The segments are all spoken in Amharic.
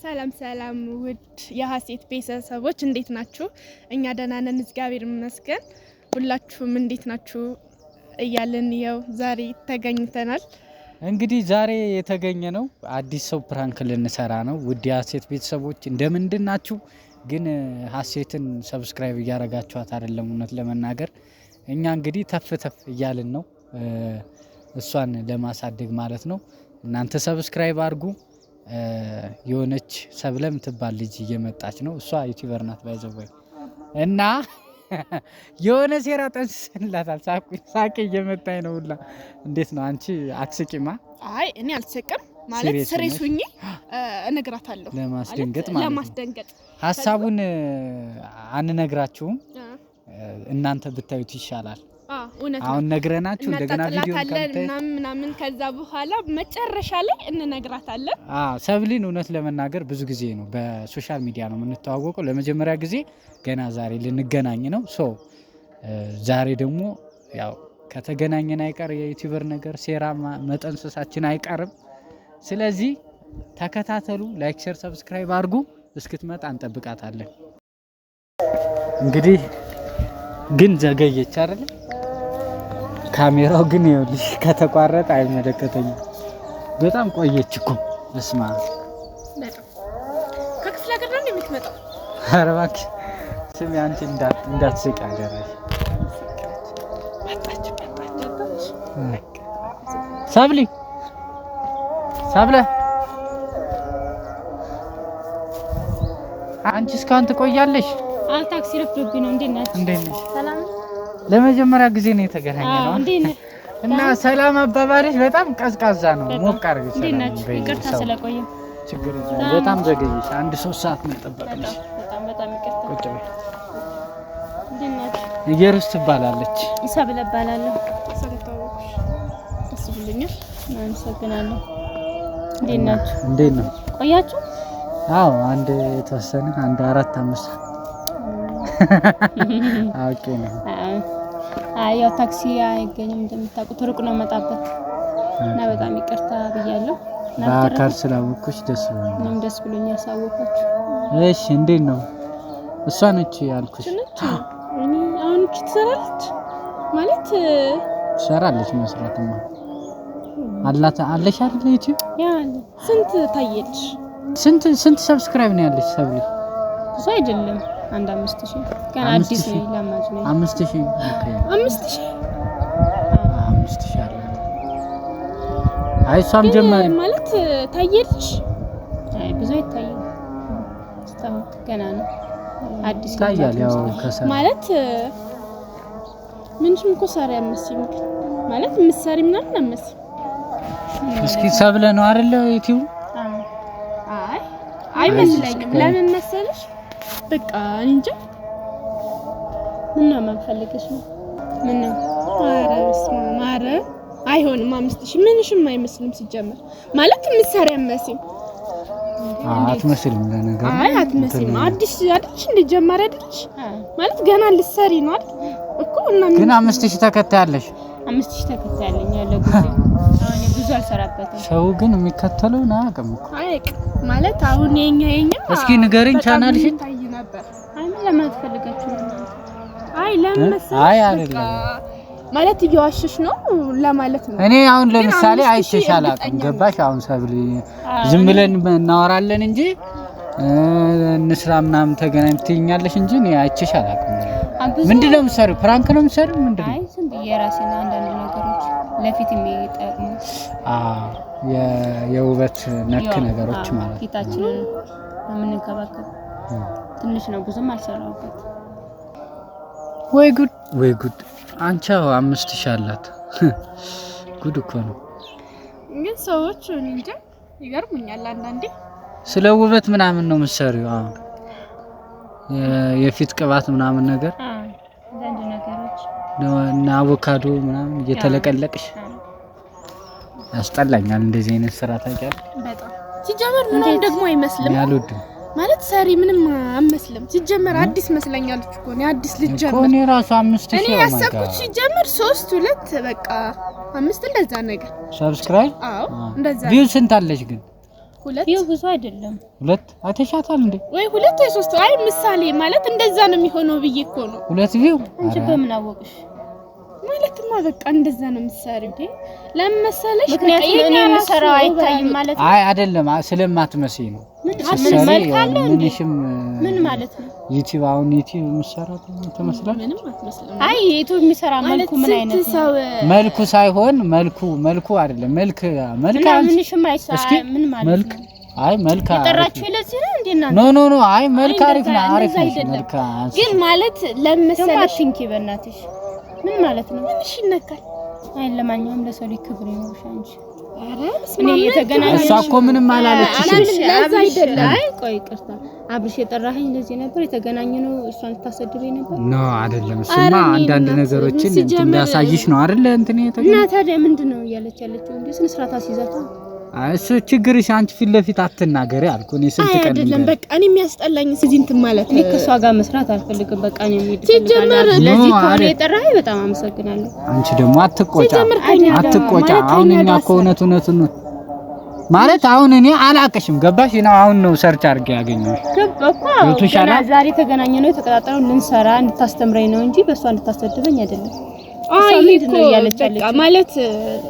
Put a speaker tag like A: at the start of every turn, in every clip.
A: ሰላም ሰላም፣ ውድ የሀሴት ቤተሰቦች እንዴት ናችሁ? እኛ ደህና ነን፣ እግዚአብሔር ይመስገን። ሁላችሁም እንዴት ናችሁ እያልን ይኸው ዛሬ ተገኝተናል።
B: እንግዲህ ዛሬ የተገኘ ነው አዲስ ሰው prank ልንሰራ ነው። ውድ የሀሴት ቤተሰቦች እንደምንድን ናችሁ? ግን ሀሴትን subscribe እያረጋችኋት አይደለም። እውነት ለመናገር እኛ እንግዲህ ተፍ ተፍ እያልን ነው እሷን ለማሳደግ ማለት ነው። እናንተ subscribe አድርጉ። የሆነች ሰብለ ምትባል ልጅ እየመጣች ነው። እሷ YouTuber ናት by the way እና የሆነ ሴራ ጠንስሰንላታል። ሳቄ እየመጣኝ ነው ሁላ። እንዴት ነው አንቺ አትስቂማ?
A: አይ እኔ አልስቅም ማለት serious ሁኜ እነግራታለሁ።
B: ለማስደንገጥ ማለት ነው።
A: ለማስደንገጥ
B: ሀሳቡን አንነግራችሁም፣ እናንተ ብታዩት ይሻላል። አሁን ነግረናችሁ እንደገና ቪዲዮ
A: ምናምን ምናምን ከዛ በኋላ መጨረሻ ላይ እንነግራታለን።
B: ሰብሊን እውነት ለመናገር ብዙ ጊዜ ነው በ social media ነው የምንተዋወቀው። ለመጀመሪያ ጊዜ ገና ዛሬ ልንገናኝ ነው። So ዛሬ ደግሞ ያው ከተገናኘን አይቀር የ YouTuber ነገር ሴራ መጠንሰሳችን አይቀርም። ስለዚህ ተከታተሉ፣ like፣ share፣ subscribe አድርጉ። እስክትመጣ እንጠብቃታለን። እንግዲህ ግን ዘገየች አይደል? ካሜራው ግን ይኸውልሽ ከተቋረጠ አይመለከተኝም። በጣም ቆየች እኮ በስመ አብ።
A: በጣም ከክፍለ ሀገር ነው የምትመጣው።
B: ኧረ እባክሽ ስሚ አንቺ እንዳትስቂ አደራሽ። መጣች መጣች። ሰብሊ ሰብለ አንቺ እስካሁን ትቆያለሽ?
C: ታክሲ ረፍዶብኝ ነው። እንዴት ናችሁ?
B: እንዴት ነሽ? ለመጀመሪያ ጊዜ ነው የተገናኘነው እና ሰላም አባባልሽ በጣም ቀዝቃዛ ነው። ሞቅ አድርገሽ
C: እንዴት ናችሁ? ይቅርታ ስለቆየ።
B: ችግር የለም። በጣም ዘገየሽ። አንድ 3 ሰዓት ነው የጠበቅንሽ።
C: በጣም በጣም ይቅርታ።
B: ቁጭ በይ።
C: እንዴት ናችሁ?
B: እየሩስ ትባላለች።
C: ሰብለ እባላለሁ።
A: ስለተዋወቅሽ ደስ ብሎኛል።
C: አመሰግናለሁ። እንዴት ናችሁ?
B: እንዴት ነው
C: ቆያችሁ?
B: አዎ አንድ የተወሰነ አንድ 4 5 አውቄ ነው።
C: አይ ያው ታክሲ አይገኝም እንደምታውቁት ሩቅ ነው መጣበት እና በጣም ይቅርታ ብያለሁ።
B: በአካል ስላወቅኩሽ ደስ ብሎኛል።
C: እኔም ደስ ብሎኛል ሳወቃችሁ።
B: እሺ እንዴት ነው? እሷ ነች ያልኩሽ።
A: እኔ አሁን እቺ ትሰራለች ማለት
B: ትሰራለች። መስራትማ አላት አለሽ አይደል? ዩቲዩብ
C: ያ አለ።
A: ስንት ታየልሽ?
B: ስንት ስንት subscribe ነው ያለሽ ሰብሊ?
C: ብዙ አይደለም አንድ 5000 ገና አዲስ ነው ለማጅ ነው።
B: 5000 okay፣
A: 5000
B: 5000 አላት። አይ እሷም ጀማሪ
A: ማለት ታየልሽ?
C: አይ ብዙ አይታይም። እስካሁን ገና ነው አዲስ
B: ይታያል። ያው ከሰራ
A: ማለት ምንሽም እኮ ሰሪ አትመስይም፣ ግን ማለት ምሳሪ ምናምን አትመስይም።
B: እስኪ ሰብለ ነው አይደለ ዩቲዩብ?
A: አይ አይመስለኝም። ለምን መሰለሽ በቃ እንጃ።
C: ምን ነው የማንፈልግሽ ነው? ምን ነው?
A: ኧረ በስመ አብ! ኧረ አይሆንም። 5000 ምንሽም አይመስልም ሲጀመር ማለት ምሳሪ አትመስይም።
B: አትመስልም። ለነገሩ
A: አይ አትመስይም። አዲስ አይደለሽ እንደ ጀማሪ አይደለሽ ማለት ገና ልትሰሪ ነው አይደል እኮ እና
B: ግን 5000 ተከታይ አለሽ።
C: 5000 ተከታይ አለኝ ያለው ጊዜ አሁን ብዙ አልሰራበትም።
B: ሰው ግን የሚከተለውን አያውቅም እኮ
A: አያውቅም ማለት አሁን የኛ የኛ
B: እስኪ ንገሪኝ ቻናልሽን።
A: ይታይ ነበር።
C: አይ ምን ለማለት ፈልጋችሁ ነው?
A: አይ ለምን መሰለሽ
B: አይ አይደለም
A: ማለት እየዋሸሽ ነው ለማለት ነው።
B: እኔ አሁን ለምሳሌ
A: 5000
B: አይቼሽ አላውቅም።
A: እርግጠኛ
B: ገባሽ? አሁን ሰብሊ ዝም ብለን እናወራለን እንጂ እንስራ ምናምን ተገናኝ ትይኛለሽ እንጂ እኔ አይቼሽ አላውቅም። ምንድን ነው የምትሰሪው? Prank ነው የምትሰሪው? ምንድን ነው?
C: አይ ዝም ብዬ የራሴን አንዳንድ ነገሮች ለፊት የሚጠቅሙ
B: አዎ የውበት ነክ ነገሮች ማለት ነው።
C: ፊታችንን የምንንከባከብ ትንሽ ነው፣ ብዙም አልሰራሁበት።
B: ወይ ጉድ ወይ ጉድ! አንቺ 5000 አላት። ጉድ እኮ ነው።
A: ግን ሰዎች እንጃ ይገርሙኛል አንዳንዴ።
B: ስለ ውበት ምናምን ነው የምትሰሪው? አዎ የፊት ቅባት ምናምን ነገር
C: አንዳንድ ነገሮች
B: እና አቮካዶ ምናምን እየተለቀለቅሽ ያስጠላኛል። እንደዚህ አይነት ስራ ታውቂያለሽ።
A: በጣም ሲጀመር ምንም ደግሞ አይመስልም
B: አልወድም
A: ማለት ሰሪ ምንም አመስልም። ሲጀመር አዲስ መስለኛለች እኮ እኔ አዲስ ልጀምር
B: እኔ ራሱ 5000
A: እኔ ያሰብኩት ሲጀመር 3 2 በቃ 5 እንደዛ ነገር
B: Subscribe።
A: አዎ እንደዛ
B: View ስንት አለሽ ግን?
A: ሁለት
C: ይኸው ብዙ አይደለም።
B: ሁለት አይተሻታል እንዴ?
A: ወይ ሁለት ወይ ሶስት። አይ ምሳሌ ማለት እንደዛ ነው የሚሆነው ብዬ እኮ ነው።
B: ሁለት view
C: አንቺ በምን አወቅሽ?
A: ማለትማ በቃ እንደዛ ነው የምትሰሪው። እንዴ ለምን መሰለሽ?
C: ምክንያቱም እኔ የምሰራው አይታይም ማለት ነው።
B: አይ አይደለም፣ ስለማትመስይ ነው።
C: ምን
B: ስትሰሪ
C: መልክ
B: የሆነ
C: አለው እንዴ?
B: ምንሽም
C: ምን ማለት ነው?
B: ዩቲዩብ አሁን ዩቲዩብ የምትሰራት ትመስላለች።
A: ምንም አትመስልም።
C: አይ ዩቲዩብ የሚሰራ
A: ማለት
C: መልኩ ምን አይነት
A: ስንት
C: ነው?
A: ሰው
B: መልኩ ሳይሆን መልኩ መልኩ አይደለም መልክ መልክ
C: እና
B: አንቺ
C: ምንሽም አይሳ
B: እስኪ
C: ምን ማለት
B: መልክ
C: ነው?
B: አይ መልክ አሪፍ
C: የጠራችሁ ለዚህ ነው እንዴ እናንተ?
B: no no no አይ መልክ
C: አይ
B: አሪፍ ነው፣
C: እንደዛ-
B: አሪፍ
C: እንደዛ
B: ነሽ።
C: አይደለም።
B: መልክ አንቺ
A: ግን ማለት ለምን
C: ደግሞ
A: መሰለሽ?
C: አትንኪ በእናትሽ። ምን ማለት ነው?
A: ምንሽ ይነካል?
C: አይ ለማንኛውም ለሰው ልጅ ክብር ይኖርሽ አንቺ።
A: ኧረ
C: እኔ የተገናኘ
B: እሷ እኮ ምንም አላለችሽም።
A: ለዛ አይደለም።
C: አይ ቆይ ይቅርታ፣ አብርሽ የጠራኸኝ ለዚህ ነበር የተገናኘነው። እሷን ልታሰድበኝ ነበር
B: no አይደለም።
A: ኧረ
B: እሱማ
A: እኔ
B: አንዳንድ
A: እናት
B: ነገሮችን እንትን
A: ሲጀምር-
B: እንዳሳይሽ ነው አይደለ? እንትን
C: እና
B: የተገኘ
C: ታዲያ ምንድን ነው እያለች ያለችው? እንዴ ስነ ስርዓት አስይዛታ።
B: አይ እሱ ችግርሽ አንቺ ፊት ለፊት አትናገሪ አልኩ እኔ ስንት
A: አይ
B: ቀን
A: አይደለም።
B: ልንገርሽ።
A: በቃ እኔ የሚያስጠላኝ እዚህ እንትን ማለት
C: እኔ ከእሷ ጋር መስራት አልፈልግም። በቃ ነው የሚሄድ
A: ሲጀመር
C: እፈልጋለሁ። ለዚህ
B: no፣
C: ከሆነ
B: አረ-
C: የጠራኸኝ በጣም አመሰግናለሁ።
B: አንቺ ደግሞ አትቆጫ
A: ሲጀምር ከኛ ጋር
B: አትቆጫ።
A: ማለት
B: አሁን
A: ከኛ
B: እኛ
A: ጋር
B: እኮ እውነት እውነቱን ነው ማለት አሁን እኔ አላቅሽም፣ ገባሽ? ነው አሁን ነው search አድርጌ ያገኘሁሽ።
C: ገባ እኮ
B: ገብቶሻል?
C: ገና ዛሬ የተገናኘ ነው የተቀጣጠረው ልንሰራ እንድታስተምረኝ ነው እንጂ በእሷ እንድታሰድበኝ አይደለም።
A: አይ
C: እሷ ምንድን
A: እኮ
C: ነው እያለች
A: በቃ
C: ያለችው?
A: ማለት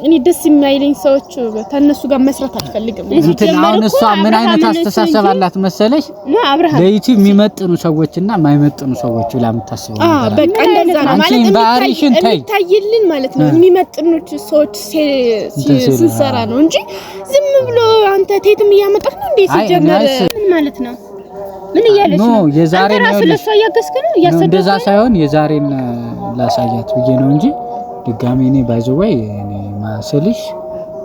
A: እኔ ደስ የማይለኝ ሰዎች ከእነሱ ጋር መስራት አልፈልግም።
B: እንትን
C: ሲጀመር
B: አሁን
C: እኮ
B: እሷ ምን አይነት
C: አብርሃምን እሱ
B: አስተሳሰብ
C: እንጂ-
B: አላት መሰለሽ?
C: no አብርሃም
B: ለዩቲዩብ የሚመጥኑ ሰዎችና የማይመጥኑ ሰዎች ብላ የምታስበው
A: አዎ
B: ነገር አለ።
A: በቃ እንደዛ ነው
B: አንቺ
A: ማለት የሚታይ-
B: ባህሪሽን ተይ።
A: የሚታይልን ማለት ነው የሚመጥኑት ሰዎች
B: እንትን ሲሉ፣
A: ስንሰራ ነው እንጂ ዝም ብሎ አንተ ቴትም እያመጣህ ነው እንዴ?
B: አይ
A: ሲጀመር
B: nice
C: ምን ማለት ነው? ምን እያለች
B: no
C: ነው?
B: የዛሬ
C: አንተ ራሱ
B: ነው
C: ለእሷ እያገዝክ ነው
B: ነው
C: እያሰደብክ
B: እንደዛ
C: ነው?
B: ሳይሆን የዛሬን ላሳያት ብዬ ነው እንጂ ድጋሚ እኔ by the way እኔ ማስልሽ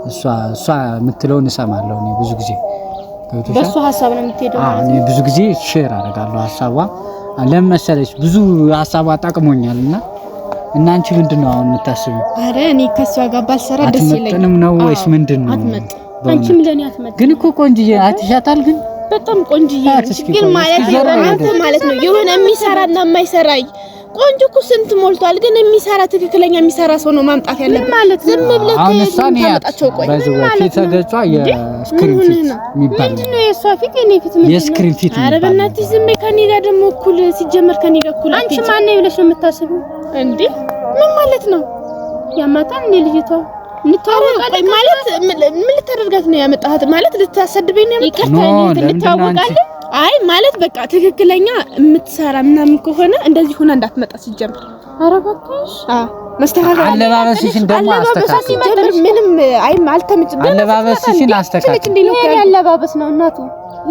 B: እሷ እሷ የምትለውን እሰማለሁ። እኔ ብዙ ጊዜ ገብቶሻል።
C: በእሱ ሀሳብ ነው የምትሄደው
B: አዎ
C: ማለት
B: እኔ
C: ነው።
B: ብዙ ጊዜ share አደርጋለሁ ሀሳቧ ለምን መሰለሽ ብዙ ሀሳቧ ጠቅሞኛል። እና እና አንቺ ምንድን ነው አሁን የምታስቢው?
A: አረ እኔ ከእሷ ጋር ባልሰራ ደስ ይለኛል።
B: አትመጥንም ነው ወይስ
A: አዎ፣
B: ምንድን ነው?
A: አትመጥንም።
B: በእውነት?
C: አንቺም ለእኔ አትመጥንም።
B: ግን እኮ ቆንጅዬ አይተሻታል ግን
A: በጣም ቆንጅዬ
B: አዎ፣
A: ነች።
B: እስኪ
A: ግን
B: ቆይ፣
A: ማለት
B: እስኪ ዞር በይ
A: አንተ
B: ወደ-
A: ማለት ነው የሆነ የሚሰራና የማይሰራ ቆንጆ እኮ ስንት ሞልቷል። ግን የሚሰራ ትክክለኛ የሚሰራ ሰው ነው ማምጣት ያለብን።
C: ማለት ነው?
A: ዝም ብለህ
B: አሁን
A: ከየት
B: እሷን ያት
A: የምታመጣቸው? ቆይ
B: by the way
C: ማለት
B: ፊት
C: ነው?
B: ገጿ የ screen
A: ምን
B: ፊት
A: ሆነህ ነው?
B: የሚባል
C: ምንድን ነው የእሷ ፊት የኔ ፊት ምንድን ነው?
B: የ screen ፊት
A: ኧረ
B: የሚባል
A: በእናትሽ ዝም በይ። ከእኔ ጋር ደግሞ እኩል ሲጀመር ከእኔ ጋር እኩል
C: አንቺ
A: አትሄጂም።
C: ማን ነኝ ብለሽ ነው የምታስቢው?
A: እንዴ ምን ማለት ነው?
C: ያማታል እንዴ ልጅቷ?
A: ቆይ
C: እንተዋወቃለን።
A: ማለት ምን ልታደርጋት ነው ያመጣሃት? ማለት ልታሰድበኝ ነው ያመጣሃት?
C: ይቅርታ
B: no፣
C: እኔ እንትን
B: ለምንድን ነው አንቺ-
C: እንተዋወቃለን።
A: አይ ማለት በቃ ትክክለኛ የምትሰራ ምናምን ከሆነ እንደዚህ ሆና እንዳትመጣ ሲጀምር።
C: ኧረ እባክሽ
A: አዎ መስተካከል
B: አለባበስሽን ደግሞ
A: አለባበሷ
B: አስተካክል።
A: ሲጀምር ምንም አይ አልተመቸኝም።
B: አለባበስሽን አስተካክል።
A: እንዴ ነው
C: የኔ አለባበስ ነው እናቱ፣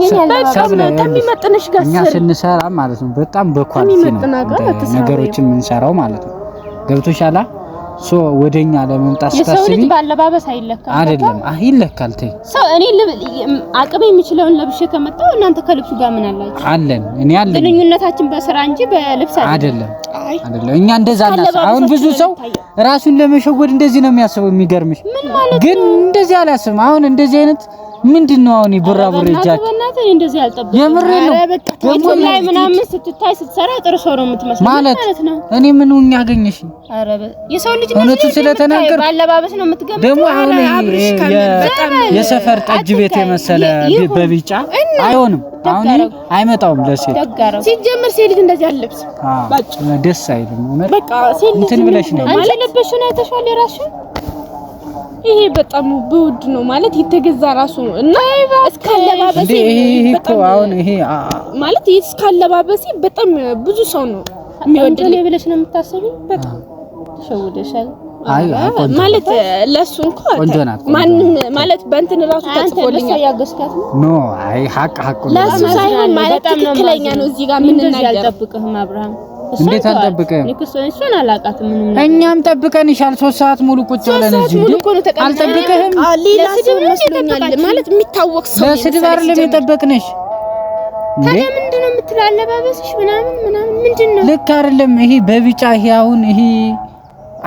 C: የኔ አለባበስ
B: ሰብለ ይኸውልሽ፣
A: ከሚመጥንሽ ጋር
B: እኛ
A: ስሪ።
B: ስንሰራ ማለት ነው በጣም በ quality ነው
A: ከሚመጥና ጋር
B: እንደ
A: አትስራ
B: ነገሮችን የምንሰራው ማለት ነው። ገብቶሻል? so ወደኛ ለመምጣት
C: የሰው
B: ስታስቢ
C: ልጅ በአለባበስ አይለካም።
B: አይደለም ይለካል። ተይ
C: ሰው እኔ አቅሜ የሚችለውን ለብሼ ከመጣሁ እናንተ ከልብሱ ጋር ምን አላችሁ?
B: አለን እኔ አለን
C: ግንኙነታችን በስራ እንጂ በልብስ አይደለም።
B: አይደለም
A: አይ
B: አይደለም። እኛ እንደዛ እናስብ። አሁን ብዙ ሰው
A: ይታያል።
B: ራሱን ለመሸወድ እንደዚህ ነው የሚያስበው። የሚገርምሽ ግን እንደዚህ አላስብም። አሁን እንደዚህ አይነት ምንድን ነው አሁን ቡራቡሬ
C: በእናትህ
B: ጃኬት
C: በእናትህ እኔ እንደዚህ አልጠብቅም።
B: የምሬን ነው
A: ኧረ በቃ
B: ደግሞ
C: ዩቲዩብ ላይ ምናምን ስትታይ ስትሰራ ጥሩ ሰው ነው የምትመስለው
B: ማለት
C: ማለት ነው።
B: እኔ ምን ሆኜ አገኘሽኝ?
C: ኧረ የሰው ልጅ
B: እውነቱን ስለተናገርኩ
C: በአለባበስ ነው የምትገምተው።
B: ደግሞ አሁን
A: ኧረ አብርሽ ካሜራ በጣም
B: የሰፈር ጠጅ ቤት
C: አትታይ።
B: የመሰለ
C: ይሁን።
B: በቢጫ አይሆንም። አሁን ይሄ
C: አደረጉ።
B: አይመጣውም ለሴት
C: ደግ አደረጉ።
A: ሲጀምር ሴት ልጅ እንደዚህ አትለብስም።
B: አዎ፣ ደስ አይልም። እውነት
A: በቃ ሴት ልጅ
B: እንትን ብለሽ ነው
C: አንቺ የለበሽውን አይተሽዋል የራስሽን?
A: ይሄ በጣም በውድ ነው ማለት የተገዛ ራሱ እና እስከ አለባበሴ
B: እንዴ ይሄ ይሄ እኮ
A: በጣም
B: አሁን ይሄ
A: ማለት ይሄ እስከ አለባበሴ በጣም ብዙ ሰው ነው
C: ቆንጆ
A: የሚወድልኝ።
C: ነኝ ብለሽ ነው የምታስቢው? በጣም ተሸውደሻል።
B: አይ አይ፣ ቆንጆ
A: ማለት ለሱ እንኳን
B: ቆንጆ ናት፣ ቆንጆ
A: ማንም ማለት በእንትን ራሱ
C: አንተ ለእሷ
A: ተጽፎልኛል።
C: እያገዝካት ነው።
B: no አይ ሀቅ ሀቅ ነው።
A: ለሱ ሳይሆን ማለት
C: በጣም ነው
A: ትክክለኛ ነው እዚህ ጋር
C: እንደዚህ
A: የምንናገረው።
C: አልጠብቅህም አብርሃም። እሷን
B: እንዴት
C: ተዋት።
B: አልጠብቅህም?
C: እኔ እኮ እሷን አላውቃትም ምንም ነገር።
B: እኛም ጠብቀንሻል። 3 ሰዓት ሙሉ ቁጭ ብለን
A: ሰዓት
B: እዚህ
A: ሙሉ
B: እንዴ
A: እኮ ነው ተቀምጠን።
B: አልጠብቅህም።
A: አዎ፣ ሌላ
C: ለስድብ
A: ሰው
C: ነው
A: መስሎኛል።
C: የጠበቃችሁ?
A: ማለት የሚታወቅ ሰው ነው
B: ለስድብ
A: የመሰለኝ
B: አይደለም
A: ሲጀምር።
B: የጠበቅንሽ እንዴ
C: ታዲያ ምንድን ነው የምትለው? አለባበስሽ ምናምን ምናምን ምንድን ነው?
B: ልክ አይደለም። ይሄ በቢጫ ይሄ አሁን ይሄ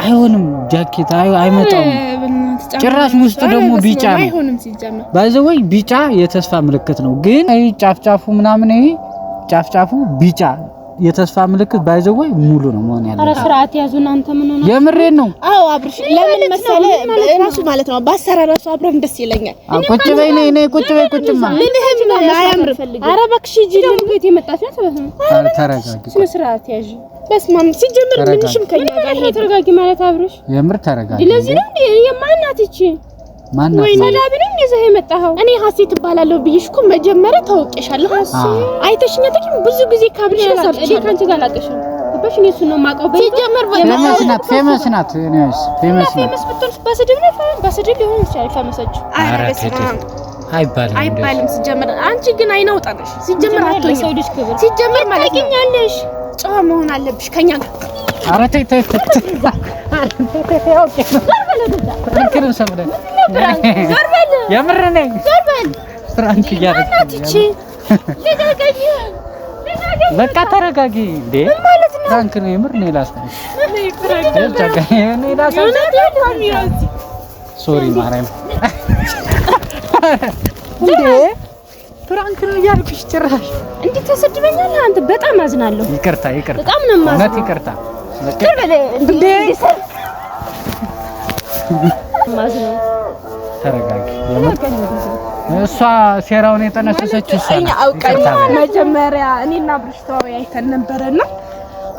B: አይሆንም። ጃኬት አይመጣውም። ጭራሽ ውስጡ ደግሞ ቢጫ ነው።
A: አይሆንም ሲጀመር።
B: by the way ቢጫ የተስፋ ምልክት ነው። ግን ይሄ ጫፍጫፉ ምናምን ይሄ ጫፍጫፉ ቢጫ የተስፋ ምልክት by the way ሙሉ ነው መሆን
C: ኧረ
B: ያለበት።
C: ስርዓት ያዙ እናንተ። ምን ሆነ?
B: የምሬን ነው።
A: አዎ አብርሽ፣ ለምን መሰለህ ራሱ ማለት ነው ባሰራ ራሱ አብረን ደስ ይለኛል።
B: ቁጭ በይ፣ ነይ ነይ፣ ቁጭ በይ፣ ቁጭማ
A: ምንህም አያምርም። ኧረ እባክሽ ሂጂ።
C: ደግሞ ከየት የመጣች ናት? በስመ አብ።
B: ተረጋጊ፣
C: ስነ ስርዓት ያዥ።
A: በስመ አብ። ሲጀምር
B: ተረጋጊ።
A: ምንሽም ከኛ ጋር
C: ማለት ነው
A: ሄደ።
C: ተረጋጊ ማለት አብርሽ።
B: የምር ተረጋጊ።
C: ለዚህ ነው እንዴ? የማናት ይቺ?
B: ማናት?
C: ወይ ሰዳቢ ነው እንዴ ይዘህ የመጣኸው?
A: እኔ ሀሴት እባላለሁ ብዬሽ እኮ መጀመሪያ ታውቄሻለሁ። አይተሽኝ አታውቂም? ብዙ ጊዜ ካብልሽ
C: እኔ
A: ሰርቻለሁ።
C: ከአንቺ ጋር አላውቅሽም። ገባሽ? እኔ እሱን ነው የማውቀው።
A: ሲጀምር
B: famous ናት፣ famous ናት፣ እኔስ famous ናት።
C: famous ብትሆንስ በስድብ ነው? በስድብ ሊሆን ይችላል ፈመሰችው።
A: ኧረ
B: ኧረ
A: በስመ አብ
B: አይባልም፣
A: አይባልም። ሲጀምር አንቺ ግን አይናውጣ ነሽ። ሲጀምር አትሆኝም።
C: ለሰው ልጅ ክብር
A: ሲጀምር ማለት ነው
C: ታውቂኛለሽ።
A: ጨዋ መሆን አለብሽ ከኛ ጋር።
B: ኧረ ተይ ተይ ተይ፣ prank ነው ሰብለ፣ የምር ነኝ። prank እያደረግሽ በቃ ተረጋጊ። እንዴ prank ነው የምር ነው ላሳይሽ። sorry ማርያም፣ እንዴ prank ነው እያልኩሽ ጭራሽ
C: እንዴት ተሰድበኛለህ አንተ? በጣም አዝናለሁ።
B: ይቅርታ ይቅርታ፣
C: በጣም ነው የማዝነው።
B: እውነት ይቅርታ።
C: እንዴ ማዝነው።
B: ተረጋጊ። እሷ ሴራውን የጠነሰሰችው እሷ
A: እኛ
B: ናት።
A: አውቀን
B: ይቅርታ በይ።
A: መጀመሪያ እኔና አብርሽ ተወያይተን ነበረና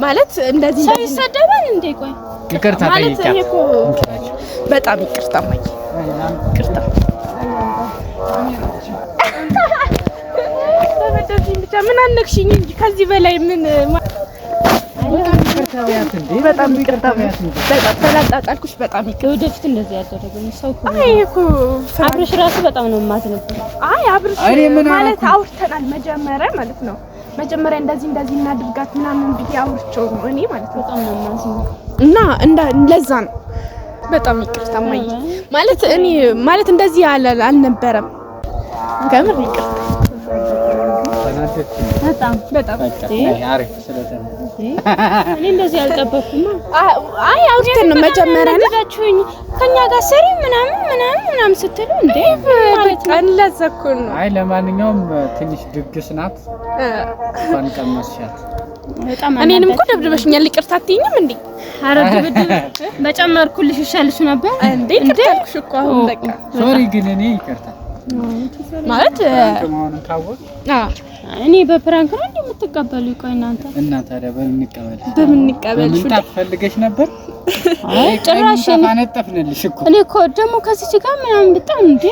A: ማለት እንደዚህ
C: ሰው
A: እንደዚህ
C: ይሰደባል እንዴ? ቆይ
B: ይቅርታ
A: ማለት
B: ጠይቂያት።
A: ይሄ እኮ በጣም ይቅርታ ማይ ይቅርታ በመደብሽኝ ብቻ ምን አነክሽኝ እንጂ ከዚህ በላይ ምን በጣም ይቅርታ በጣም ተላጣጣልኩሽ። በጣም ይቅርታ።
C: ወደፊት እንደዚህ ያደረገኝ ሰው ክብር
A: አይ እኮ
C: አብርሽ ራሱ በጣም ነው የማዝንበት።
A: አይ አብርሽ
B: እኔ ምን
A: ማለት
B: አደረኩኝ?
A: አውርተናል መጀመሪያ ማለት ነው። መጀመሪያ እንደዚህ እንደዚህ እናድርጋት ምናምን ብዬ አውርቼው ነው እኔ ማለት ነው።
C: በጣም ነው የማዝነው።
A: እና እንዳ ለዛ ነው በጣም ይቅርታ ማይ ማለት እኔ ማለት እንደዚህ አልነበረም። ከምር ይቅርታ
C: በጣም
A: በጣም
B: አሪፍ ስለተናደድሽ።
C: እኔ እንደዚህ አልጠበቅኩም።
A: አይ አውርተን ነው መጀመሪያ ነው
C: ነገራችሁኝ ከኛ ጋር ሰሪ ምናምን ምናምን ምናምን ስትሉ እንዴ ማለት ነው።
A: ለዛ እኮ ነው።
B: አይ ለማንኛውም ትንሽ ድግስ ናት፣ እንኳን ቀመስሻት።
C: በጣም
A: እኔንም እኮ ደብድበሽኛል። ይቅርታ አትይኝም እንዴ?
C: ኧረ ድብድብ በጨመርኩልሽ ይሻልሽ ነበር
A: እንዴ ይቅርታ አልኩሽ እኮ አሁን በቃ
B: sorry ግን እኔ ይቅርታ
A: ማለት
B: prank መሆኑን ካወቅ
C: እኔ በ prank ነው እንዴ የምትቀበሉ? ቆይ እናንተ
B: እና ታዲያ በምን እንቀበል?
A: በምን እንቀበልሽ?
B: በምንጣፍ ፈልገሽ ነበር?
C: አይ ጭራሽ
B: ምንጣፍ አነጠፍንልሽ እኮ።
C: እኔ እኮ ደግሞ ከዚች ጋር ምናምን በጣም እንዴ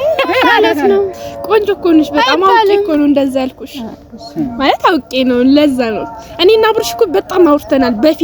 C: ማለት ነው።
A: ቆንጆ እኮ ነሽ በጣም አውቄ እኮ ነው እንደዛ ያልኩሽ። ማለት አውቄ ነው ለዛ ነው። እኔና አብርሽ እኮ በጣም አውርተናል በፊት።